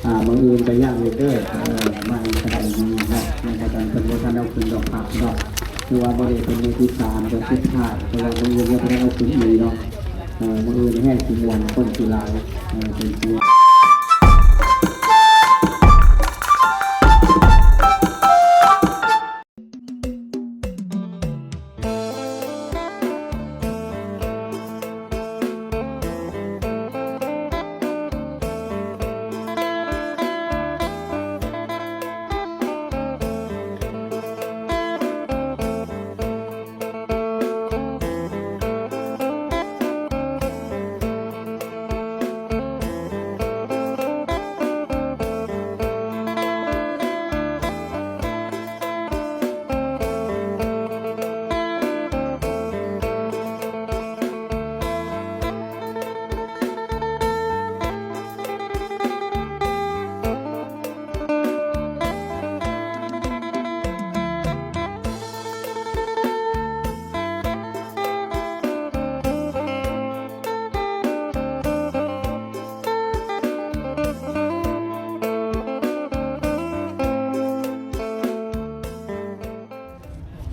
ອ່າ ມື້ອື່ນກໍຍັງອີກເດີ ເອີ ມາອີກກໍໄດ້ຢູ່ເນາະ ຍັງບໍ່ທັນ ເພິ່ນບໍ່ທັນເອົາຂຶ້ນດອກພັກເນາະ ຖືວ່າບໍ່ໄດ້ເປັນມື້ທີສາມ ເທື່ອສຸດທ້າຍ ເພາະວ່າມື້ອື່ນຍັງບໍ່ທັນເອົາຂຶ້ນອີກເນາະ ເອີ ມື້ອື່ນແຮງຊິມ່ວນ ຄົນຊິຫຼາຍ ເອີ ເປັນຊິ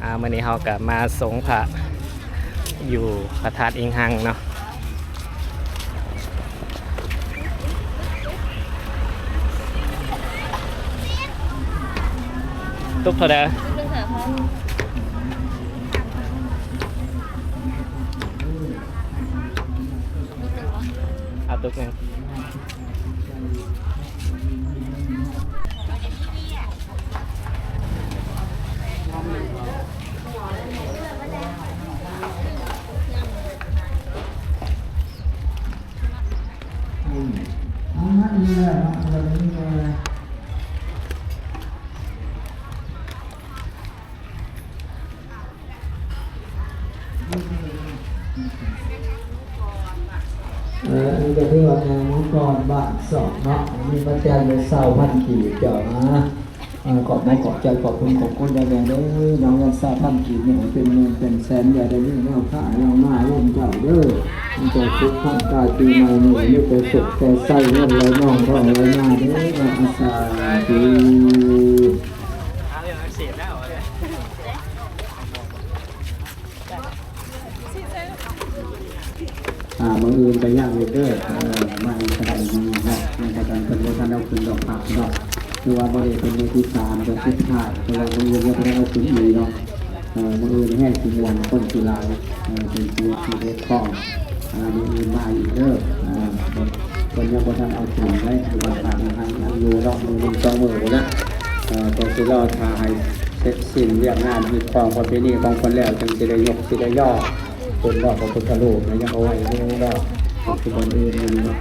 ອ່າ ມື້ນີ້ເຮົາກໍມາສົງພະຢູ່ພະທາດອີງຮັງເນາະ ຕຸກເທົ່າໃດ? ເອົາຕຸກໜຶ່ງ. ເອີ ອັນນີ້ກໍຖືວ່າແມ່ໝູກ່ອນບ້ານສອງເນາະ ມີປັດໄຈຢູ່ຊາວພັນກີບ ເຈົ້ານະ ເອີ ຂອບໃຈ ຂອບໃຈ ຂອບຄຸນ ຂອບຄຸນຫຼາຍໆເດີ ນ້ອງ ເງິນຊາວພັນກີບນີ້ໃຫ້ເປັນໝື່ນເປັນແສນ ຢ່າໄດ້ມີແນວຄ້າຍຫຼັງມາເງິນເຈົ້າເດີ ມີແຕ່ສຸກທັງກາຍປີໃໝ່ນີ້ ມີແຕ່ສຸກແຕ່ໄຊ ເງິນໄຫຼນອງທອງໄຫຼມາເດີ ສາທຸ. ອ່າ ມື້ອື່ນກໍຍັງອີກເດີ ເອີ ມາອີກກໍໄດ້ຢູ່ເນາະ ຍັງບໍ່ທັນ ເພິ່ນບໍ່ທັນເອົາຂຶ້ນດອກພັກເນາະ ຖືວ່າບໍ່ໄດ້ເປັນມື້ທີສາມ ເທື່ອສຸດທ້າຍ ເພາະວ່າມື້ອື່ນຍັງບໍ່ທັນເອົາຂຶ້ນອີກເນາະ ເອີ ມື້ອື່ນແຮງຊິມ່ວນ ຄົນຊິຫຼາຍ ເອີ ເປັນສິບເອັດຂອງ ອ່າ ມື້ອື່ນມາອີກເດີ ອ່າ ເພິ່ນຍັງບໍ່ທັນເອົາຂຶ້ນໄດ໋ ຢູ່ວັດປາກນາງຮັງຍັງຢູ່ເນາະ ມື້ໜຶ່ງສອງມື້ພຸ້ນແຫຼະ ເອີ ກໍຊິລໍຖ້າໃຫ້ ເສັດສິ້ນວຽກງານຮີດຄອງປະເພນີຂອງເພິ່ນແລ້ວ ຈຶ່ງຊິໄດ້ຍົກຊິໄດ້ຍໍຂຶ້ນເນາະ ພະພຸດທະຮູບນະ ຍັງເອົາໄວ້ຢູ່ເນາະ ຄືບ່ອນອື່ນຢູ່ເນາະ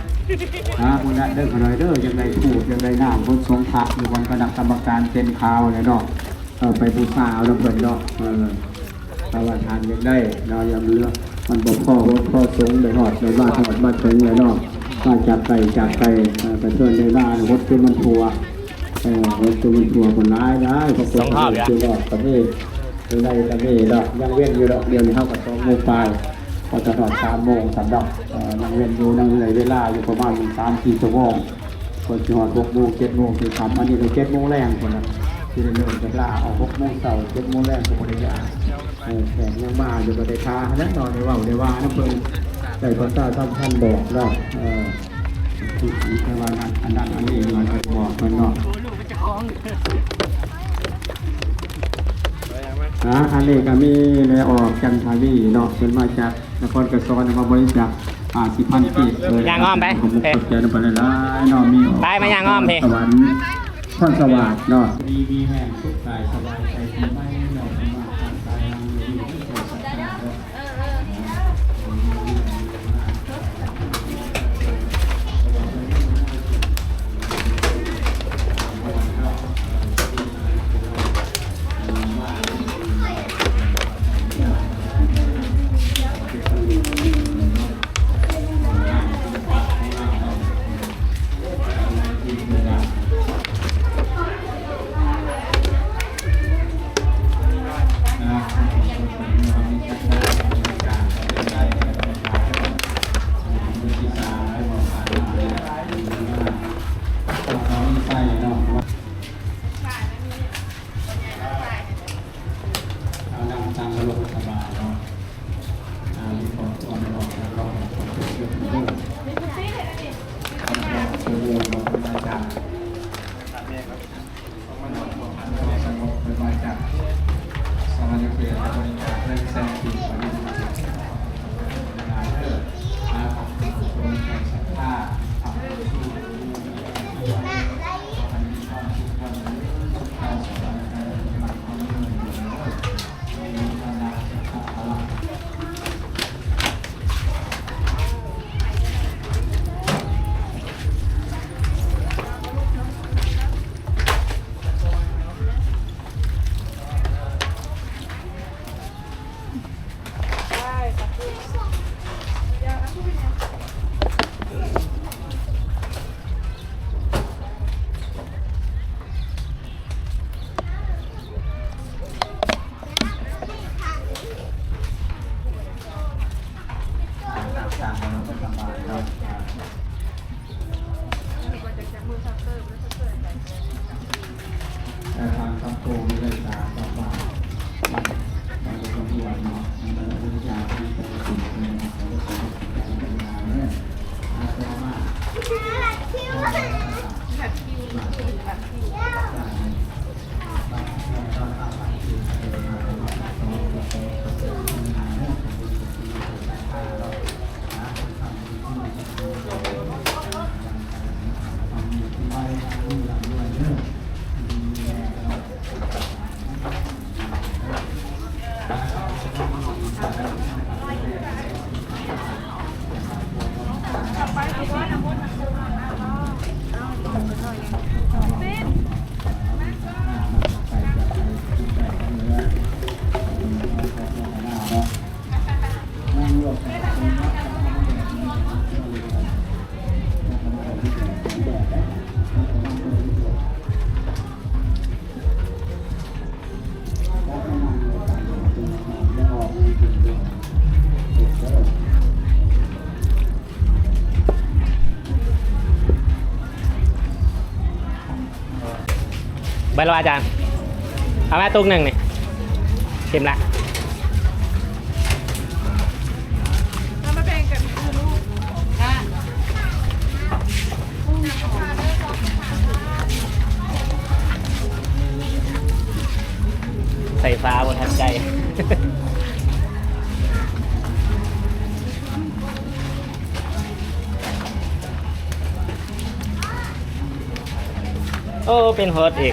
ຫາຜູ້ນັ້ນເດີ ຂ້ານ້ອຍເດີ ຢາກໄດ້ທູບ ຢາກໄດ້ນ້ຳ ຄົນສົງພະຢູ່ບ່ອນຄະນະກຳມະການເຕັນຂາວແຫຼະເນາະ ເອີ ໄປບູຊາເອົານຳເພິ່ນເນາະ ເອີ ຖ້າວ່າທ່ານຢາກໄດ້ເນາະ ຢ່າເຫຼືອ ມັນບໍ່ພໍ ບໍ່ພໍສົງ ໄດ້ຮອດ ໄດ້ມາຮອດມາເຖິງແລ້ວເນາະ ມາຈາກໄກຈາກໄກ ເອີ ກະເຊີນໄດ້ມາ ຫົດຄືມັນທົ່ວ ເອີ ຄົນຕົວມັນທົ່ວຄົນຫຼາຍຫຼາຍ ເພາະຄົນຢູ່ນອກກໍມີ ຢູ່ໃນກໍມີເນາະ ຍັງເວັ້ນຢູ່ດອກ ດຽວນີ້ເຮົາກໍສອງໂມງປາຍ ກໍຈະຮອດສາມໂມງຊັ້ນເນາະ ເອີ ຍັງເວັ້ນຢູ່ ຍັງເຫຼືອເວລາຢູ່ປະມານສາມສີ່ຊົ່ວໂມງ ກ່ອນຊິຮອດຫົກໂມງເຈັດໂມງຊິຄ່ຳ ອັນນີ້ກໍເຈັດໂມງແລງພຸ້ນນະ ຊິໄດ້ເລີ່ມຈັກລາ ອອກຫົກໂມງເຊົ້າ ເຈັດໂມງແລງກໍບໍ່ໄດ້ຢາກ ເອີ ແຂກຍັງມາຢູ່ ກໍໄດ້ຖ້າຫັ້ນແຫຼະເນາະ ໄດ້ເວົ້າໄດ້ວ່ານຳເພິ່ນ ໄດ້ປະຊາສຳພັນບອກເນາະ ເອີ ແຕ່ວ່າອັນນັ້ນອັນນີ້ມັນໄປບອກເພິ່ນເນາະ ອ່າ ອັນນີ້ກໍມີແມ່ອອກ ຈັນທະວີເນາະ ເພິ່ນມາຈາກນະຄອນໄກສອນ ມາບໍລິຈາກ ຫ້າສິບພັນກີບ ເອີ ຍ່າງອ້ອມໄປ ຂອບໃຈນຳເພິ່ນຫຼາຍໆເນາະ ມີອອກ ໄປ ມາຍ່າງອ້ອມພີ້ ສະຫວັນ ພອນສະຫວາດເນາະ ດີມີແຮງ ສຸກກາຍສະບາຍໃຈ ປີໃໝ່ເນາະ ມາທາງກາຍນາງ ມີມີແຮງ ສຸກກາຍ ເອີ ເອີ. ສະຫວັນນະເຂດ ບໍລິຈາກເງິນແສນປີ ເບິດແລ້ວ ອາຈານ? ເອົາມາຕຸກໜຶ່ງນີ້ ເຕັມລະ. ເອົາມາແບ່ງກັນ ໄຟຟ້າບໍ່ທັນໃຈ. ໂອ້ ເປັນຮອດອີກ.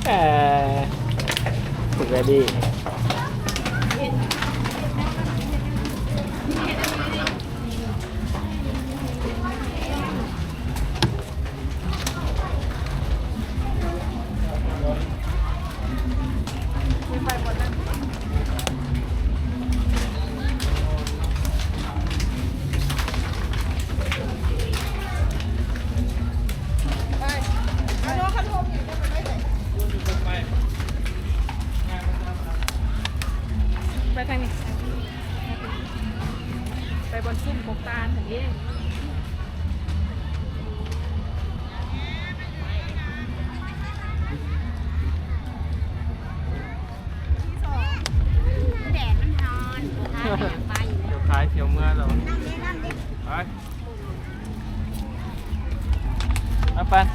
ເອີ ສະບາຍດີ. ໄປທາງນີ້ ໄປບ່ອນຊຸມກົກຕານຫັ້ນເດ້. ແດດມັນຮ້ອນ ບໍ່ພາໄປຢາກໄປ. ດຽວຂາຍ ດຽວເມືອແລ້ວ ໄປ. ມາປັນ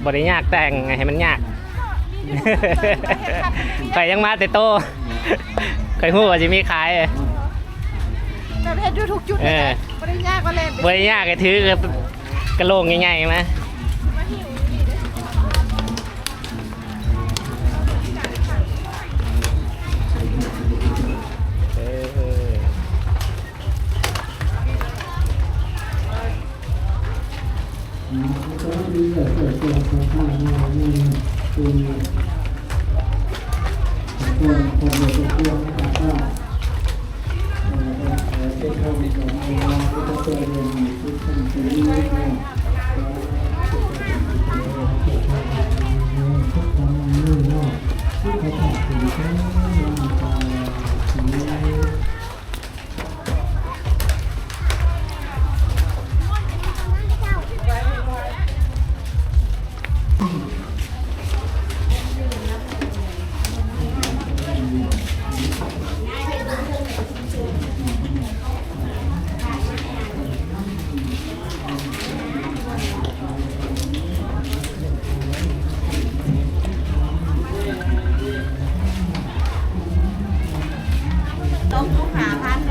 ບໍ່ໄດ້ຍາກແຕ່ງໃຫ້ມັນຍາກ. ຂ້ອຍຍັງມາແຕ່ໂຕ ຂ້ອຍຮູ້ວ່າຊິມີຂາຍ. ແບບເຮັດຢູ່ທຸກຈຸດ ເອີ ບໍ່ໄດ້ຍາກ ມາແລ່ນ ບໍ່ໄດ້ຍາກ ກະຖືກະໂຫຼງໃຫຍ່ໆມາ. ມາຫິ້ວນີ້ເດ້. ເ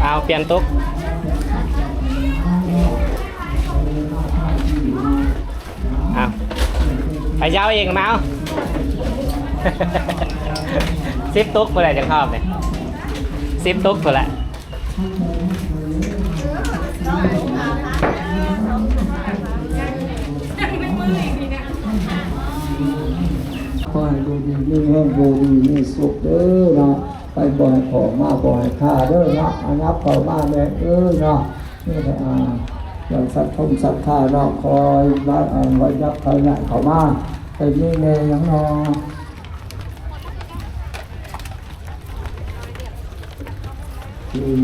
ອົາ ປ່ຽນຕຸກ ເອົາ ໃຜເຈົ້າອີກມາເອົາ ສິບຕຸກພຸ້ນແຫຼະ ຈັ່ງຮອບນີ້ ສິບຕຸກພຸ້ນແຫຼະ. ຂໍໃຫ້ຢູ່ດີມີແຮງ ຢູ່ດີມີສຸກເດີເນາະ ໃຜບໍ່ໃຫ້ເຂົ້າມາ ບໍ່ໃຫ້ຄາເດີເນາະ ອາ ຫຍັບເຂົ້າມາແມ່ເອີຍເນາະ ນີ້ແຫຼະ ອາ ຢ່າງສັດທົງສັດທາເນາະ ຄອຍມາ ອາ ຄອຍຫຍັບ ຄອຍຍ້າຍເຂົ້າມາ ໃຫ້ມີແດ່ຫຍັງເນາະ. ອືມ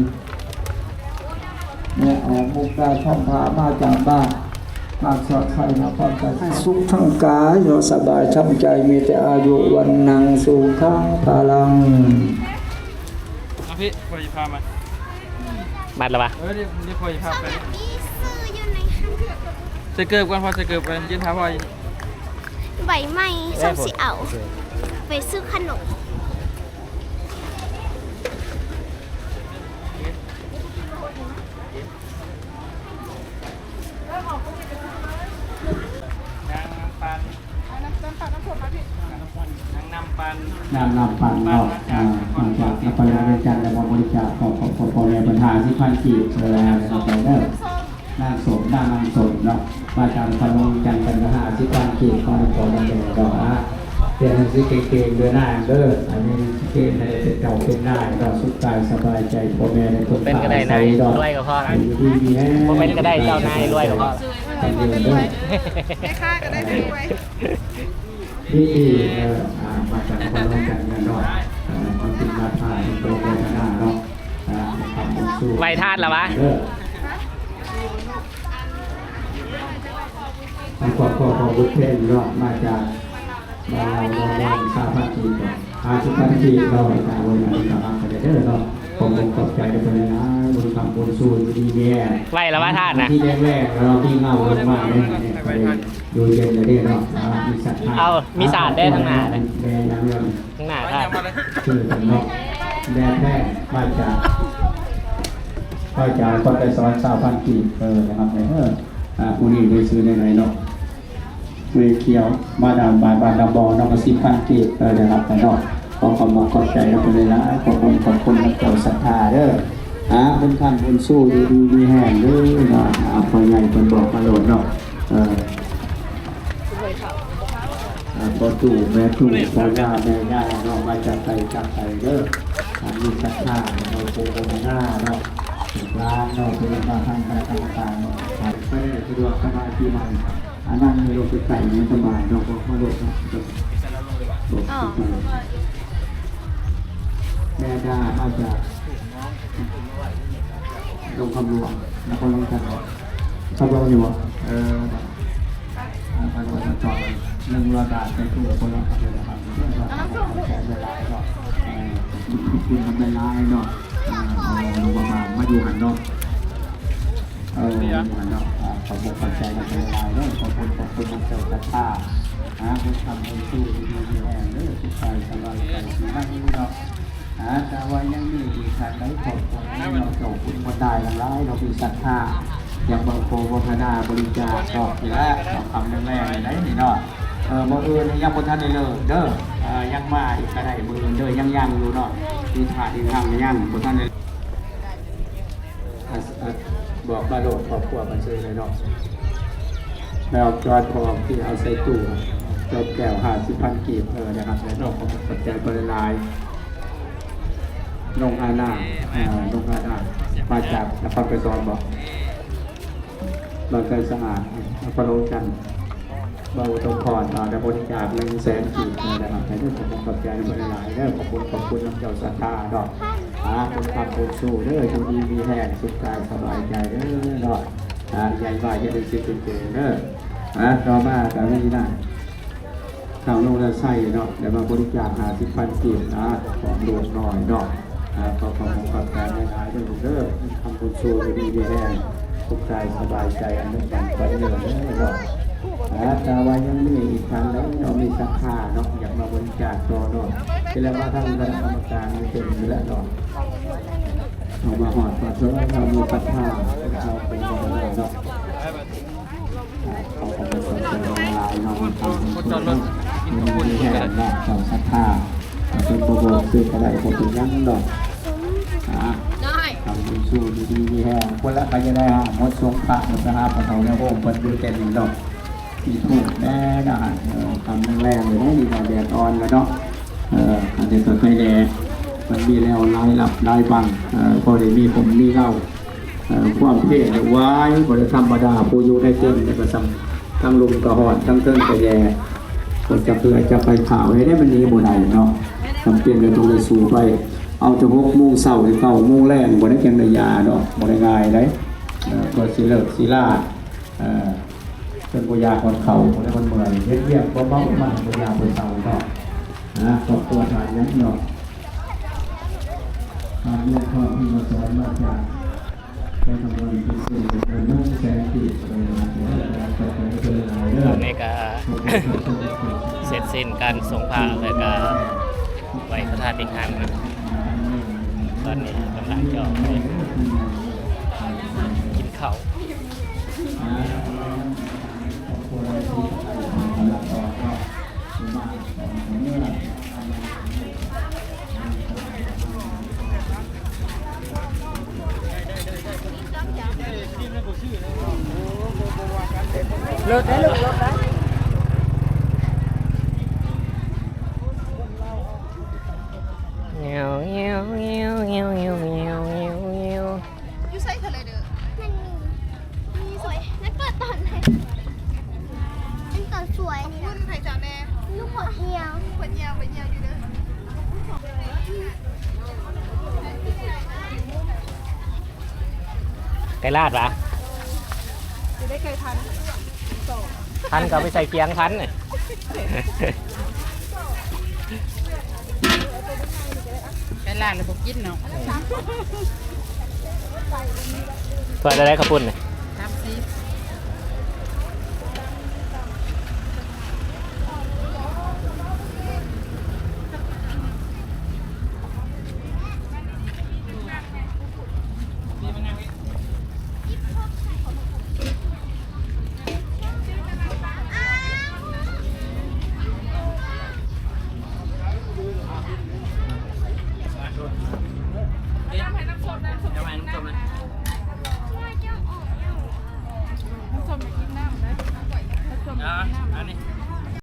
ແມ່ອອກມຸກດາທອງ ພາມາຈາກບ້ານ ພາກສອດໄຊນະຄອນໄຊ ໃຫ້ສຸກທັງກາຍເນາະ ສະບາຍທັງໃຈ ມີແຕ່ອາຍຸ ວັນນັງ ສຸຂັງ ພະລັງ. ມາພີ້ ພໍ່ຊິພາມາ ມັດແລ້ວວະ? ເອີ ດຽວ ດຽວພໍ່ຊິພາໄປ ໃສ່ເກີບກ່ອນ ພໍ່ໃສ່ເກີບກ່ອນ ຢືນຖ້າພໍ່ຢູ່ນີ້ ໃບໄມ້ ເອີ ສ່ຳຊິເອົາ ໂອເຄ ໄປຊື້ຂະໜົມ. ນາງນ້ຳປັ່ນ ນ້ຳ ນ້ຳປັ່ນເນາະ ມາຈາກນະຄອນຫຼວງວຽງຈັນ ແລະມາບໍລິຈາກ ຂໍຂອບຄຸນພໍ່ແມ່ເພິ່ນ ຫ້າສິບພັນກີບ ເອີ ເດີ ນາງສົມ ນາງ ນາງສົມເນາະ ມາຈາກນະຄອນຫຼວງວຽງຈັນ ເພິ່ນກໍຫ້າສິບພັນກີບ ຂໍນຳພໍ່ນຳແມ່ເນາະ ຮຽນໜັງສືເກັ່ງໆ ເດີນາງເດີ ອັນນີ້ເກັ່ງໃຫ້ໄດ້ເປັນເຈົ້າເປັນນາຍເນາະ ສຸກກາຍສະບາຍໃຈ ພໍ່ແມ່ໄດ້ເພິ່ງພາອາໄສເນາະ ເປັນກໍໄດ້ລວຍກໍພໍ ຢູ່ດີມີແຮງ ບໍ່ເປັນກໍໄດ້ເຈົ້ານາຍລວຍກໍພໍ ແມ່ຄ້າກໍໄດ້ລວຍ ນີ້ ເອີ ອ່າ ມາຈາກນະຄອນຫຼວງວຽງຈັນເນາະ ເອີ ມັນເປັນມາທາເປັນໂຕໂກທະນາເນາະ ອ່າ ຄຳບຸນຊູ ໄຫວ້ທາດລະວະ ເອີ ທາງຄອບຄົວຂອງບຸດເພັນເນາະ ມາຈາກບ້ານລາວ ເນາະ ຊາວພັນກີບ ຫ້າສິບພັນກີບເນາະ ການອວຍພອນກັບຮັກກັນເດີເນາະ ຂອບອົກຂອບໃຈເພິ່ນຫຼາຍໆ ບຸນຄຳບຸນຊູ ຢູ່ດີມີແຮງ ໄຫວ້ລະວະທາດນະ ທີ່ແລກໆ ເນາະ ມີເງົາລົງມາເດ້ ຢູ່ເຢັນເດີເນາະ ອ່າ ມີສັດທາ ເອົາ ມີສາດເດ້ທາງໜ້າເດ້ ແມ່ນຫຍັງເນາະ ຂ້າງໜ້າ ຊື່ເພິ່ນເນາະ ແມ່ແພງ ມາຈາກ ມາຈາກນະຄອນໄກສອນ ຊາວພັນກີບ ເອີ ນະຄັບ ເອີ ອ່າ ຜູ້ນີ້ໄດ້ຊື່ແນວໃດເນາະ ແມ່ຂຽວ ມາດາມບ້ານ ບ້ານດຳບໍ່ເນາະ ກໍສິບພັນກີບ ເອີ ໄດ້ຮັບໄປເນາະ ຂໍຂອບອົກຂອບໃຈນຳເພິ່ນຫຼາຍໆ ຂອບຄຸນ ຂອບຄຸນນຳເຈົ້າສັດທາເດີ ອ່າ ບຸນຄຳບຸນຊູ ຢູ່ດີມີແຮງເດີເນາະ ອ່າ ພໍ່ໃຫຍ່ເພິ່ນບອກມາໂລດເນາະ ເອີ ອ່າ ພໍ່ຕູ້ແມ່ຕູ້ ພໍ່ຍ່າແມ່ຍ່າເນາະ ມາຈາກໄກຈາກໄກເດີ ອ່າ ມີສັດທາເນາະ ໂກໂກມະນາເນາະ ຫຼານເນາະ ເພິ່ນມາທາງຄະນະກຳມະການເນາະ ໄປໄດ້ສະດວກສະບາຍປີໃໝ່ ອ່າ ນັ່ງລົງໄປໃກ້ມັນສະບາຍເນາະ ເພາະວ່າລົດເນາະ ລົດ ອໍ ແມ່ດາມາຈາກ ລົງຄຳຫຼວງ ນະຄອນຫຼວງວຽງຈັນ ຄຳຫຼວງຢູ່ບໍ່? ເອີ ອ່າ ຄຳຫຼວງຈອດໜຶ່ງຮ້ອຍບາດ ໃນຕູ້ຄົນລະ ຂອບໃຈຫຼາຍໆເນາະ ເອີ ຂອບຄຸນຫຼາຍໆເນາະ ເອີ ເອົາລົງມາ ມາຢູ່ຫັ້ນເນາະ ເອີ ຢູ່ຫັ້ນເນາະ ອ່າ ຂອບອົກຂອບໃຈຫຼາຍໆເດີ ຂອບຄຸນ ຂອບຄຸນນຳເຈົ້າສັດທາ ອ່າ ບຸນຄຳບຸນຊູ ຢູ່ດີມີແຮງເດີ ສຸກກາຍສະບາຍໃຈ ປີໃໝ່ເນາະ. ອ່າ ແຕ່ວ່າຍັງມີອີກທ່ານໃດ ຄອບຄົວໃດເນາະ ເຈົ້າຄຸນຄົນໄດ້ທັງຫຼາຍເນາະ ມີສັດທາ ຢາກມາຂໍໂມທະນາບໍລິຈາກເນາະ ນີ້ແຫຼະ ເອົາຄຳແລງໆໃດນີ້ເນາະ ເອີ ມື້ອື່ນນີ້ຍັງບໍ່ທັນໄດ້ເລີກເດີ ເອີ ຍັງມາອີກກໍໄດ້ມື້ອື່ນເດີ ຍັງຍັງຢູ່ເນາະ ມີທາດອີກຫຍັງຍັງບໍ່ທັນໄດ້ ອ່າ ອ່າ ບອກມາໂລດ ຄອບຄົວມັນຊື່ໃດເນາະ ແລ້ວຈອດອອກທີ່ເອົາໃສ່ຕູ້ ດອກແກ້ວ ຫ້າສິບພັນກີບ ເອີ ໄດ້ຮັບແລ້ວເນາະ ຂອບໃຈເພິ່ນຫຼາຍໆ. ນ້ອງອານາ ເອີ ນ້ອງອານາ ມາຈາກນະຄອນໄກສອນບໍ? ບ້ານໄຊສະອາດ ນະຄອນຫຼວງວຽງຈັນ. ບ່າວອຸດົມພອນ ອ່າ ໄດ້ບໍລິຈາກ ໜຶ່ງແສນກີບ ເອີ ໄດ້ຮັບແລ້ວເນາະ ຂອບໃຈເພິ່ນຫຼາຍໆເດີ. ຂອບຄຸນ ຂອບຄຸນນຳເຈົ້າສັດທາເນາະ. ອ່າ ບຸນຄຳບຸນຊູເດີ ຢູ່ດີມີແຮງ ສຸກກາຍສະບາຍໃຈເດີເນາະ. ອ່າ ໃຫຍ່ມາເຮັດໃຫ້ຊິເປັນເຈີເດີ. ອ່າ ຕໍ່ມາກະມີນະ ທາງໂນນະໄຊເນາະ ໄດ້ມາບໍລິຈາກ ຫ້າສິບພັນກີບນະ ຂອງລູກນ້ອຍເນາະ. ອ່າ ຂໍຂອບຄຸນຂອບໃຈຫຼາຍໆເດີລູກເດີ. ທຳບຸນຊູຢູ່ດີມີແຮງ ສຸກກາຍສະບາຍໃຈ ອາຍຸໝັ້ນຂວັນຍືນເດີເນາະ. ອ່າ ຖ້າວ່າຍັງມີອີກທ່ານໃດເນາະ ມີສັດທາເນາະ ຢາກມາບໍລິຈາກຕໍ່ເນາະ ຊິແລ້ວມາທາງຄະນະກຳມະການຢູ່ເຕັມຢູ່ແລ້ວເນາະ. ເຮົາມາຮອດມາເຖິງ ເຮົາມີສັດທາ ເຮົາເປັນທຳມະດາເນາະ. ຈອດລົດກິນເຂົ້າປຸ້ນກ່ອນເດີ. ເຈົ້າສັດທາ ເປັນບໍ່ບອກຊື່ກໍໄດ້ ບໍ່ເປັນຫຍັງດອກ. ອ່າ ທຳບຸນຊູຢູ່ດີມີແຮງ ຄົນລະໃຜຈະໄດ້ຫາ ໝົດສົງພະ ໄປຫາພໍ່ເຖົ້າແນວໂຮມເພິ່ນຢູ່ແຕ່ນີ້ດອກ. ມີທູບແດ່ນະ ເອີ ຄ່ຳແລງໆເລີຍເນາະ ນີ້ກໍແດດອ່ອນແລ້ວເນາະ. ເອີ ອັນນີ້ກໍໄຄແດ່ ມັນມີແລ້ວຫຼາຍລັບຫຼາຍບັງ ເອີ ພໍໄດ້ມີຜົມມີເງົາ. ເອີ ຄວາມເພດນີ້ ວ້າຍ ບໍ່ໄດ້ທຳມະດາ ຜູ້ຢູ່ໃນເຕັນນີ້ກໍສ່ຳ ທັງລຸ່ມກໍຮ້ອນ ທັງເທິງກໍແຍ່ ບໍ່ຈັກເຮືອຈັກໄຟຟ້າວໃດ ມັນໜີບໍ່ໄດ້ເນາະ. ຈຳເປັນກໍຕ້ອງໄດ້ສູ້ໄປ ເອົາແຕ່ຫົກໂມງເຊົ້າ ເກົ້າໂມງແລງ ບໍ່ໄດ້ ຈັ່ງໄດ້ຢາດອກ ບໍ່ໄດ້ງ່າຍໃດ. ເອີ ກວ່າຊິເລີກຊິລາ ເອີ ເພິ່ນບໍ່ຢາກຮອດເຂົ້າ ບໍ່ໄດ້ ມັນເມື່ອຍ ເຮັດວຽກບໍ່ເມົາ ມັນບໍ່ຢາກບໍ່ເຊົາເນາະ. ນະ ຄອບຄົວທ່ານຍັງເນາະ ທ່ານແມ່ນພໍ່ທີ່ມາສອນມາຈາກ ໄປທຳບຸນເປັນເປັນເງິນໜຶ່ງແສນກີບ ເອີ ຂອບໃຈເພິ່ນຫຼາຍເດີ. ຕອນນີ້ກໍເສັດສິ້ນການສົງພະ ແລ້ວກໍໄຫວ້ພະທາດວິຫານນະ. ຕອນນີ້ກຳລັງຈະອອກໄປກິນເຂົ້າ. ລົດໄດ້ລູກ ລົດໄດ້. ຢູ່ໃສເທື່ອເລີຍເດີ? ມີ ມີ ໂອ້ຍ ນັ້ນເປີດຕອນໃດ? ມັນຕອນສວຍນີ້ນະ. ຂອບຄຸນໃຜເຈົ້າແດ່? ລູກເຂືອຍ. ເພິ່ນຍ່າງໄປຍ່າງຢູ່ເດີ. ໄກ່ລາດຫວາ? ຊິໄດ້ໄກ່ພັນສອງ ພັນກໍເອົາໄປໃສ່ຄຽງພັນນີ້. ໄປລາດແລ້ວບໍ່ກິນເນາະ. ຖ້ວຍເທົ່າໃດເຂົ້າປຸ້ນນີ້? ສາມສິບ. ນ້ຳສົ້ມໄປກິນນ້ຳໄດ້ ນ້ຳສົ້ມໄປກິນນ້ຳ. ອ່າ ອັນນີ້